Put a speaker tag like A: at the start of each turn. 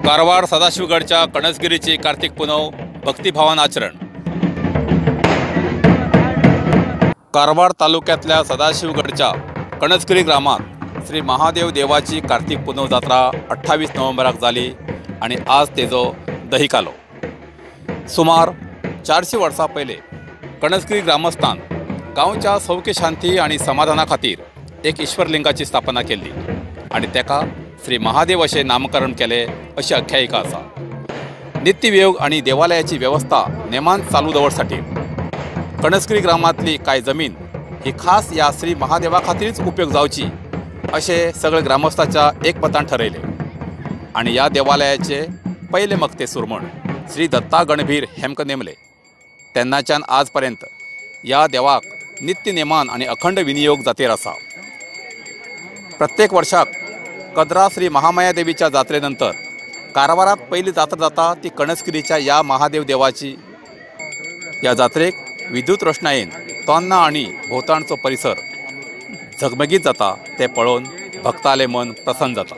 A: कारवार सदाशिवगडच्या कणसगिरीची कार्तिक पुनव भक्तिभावान आचरण. कारवार तालुक्यातल्या सदाशिवगडच्या कणसगिरी ग्रामात श्री महादेव देवाची कार्तिक पुनव जात्रा 28 नोव्हेंबराक जाली आणि आज तेजो दहीकालो. सुमार 400 वर्सां पयले कणसगिरी ग्रामस्थान गांवच्या सौख्य शांती आणि समाधाना खातीर एक ईश्वरलिंगाची स्थापना केली आणि तेका श्री महादेव अशें नामकरण केलें अशी आख्यायिका आसा. नित्यवियोग आणि देवालयाची व्यवस्था नेमान चालू दवरसाठी कणसगिरी ग्रामांतली कांय जमीन ही खास ह्या श्री महादेवा खातीरच उपयोग जावची अशें सगळे ग्रामस्थाच्या एकमतान ठरयलें आनी ह्या देवालयाचे पयले मक्ते सुरमण श्री दत्ता गणभीर हेमकां नेमले. तेन्नाच्यान आज पर्यंत ह्या देवाक नित्य नेमान आनी अखंड विनियोग जातेर आसा. प्रत्येक वर्षाक कद्रा श्री महामाया देवीच्या जात्रे नंतर कारवारात पहिली जात्रा जाता ती कणसगिरीच्या या महादेव देवाची. या जात्रेक विद्युत रोषणायेन तोन्ना आणि भोवताणचो परिसर झगमगीत जाता ते पळोवन भक्ताले मन प्रसन्न जाता.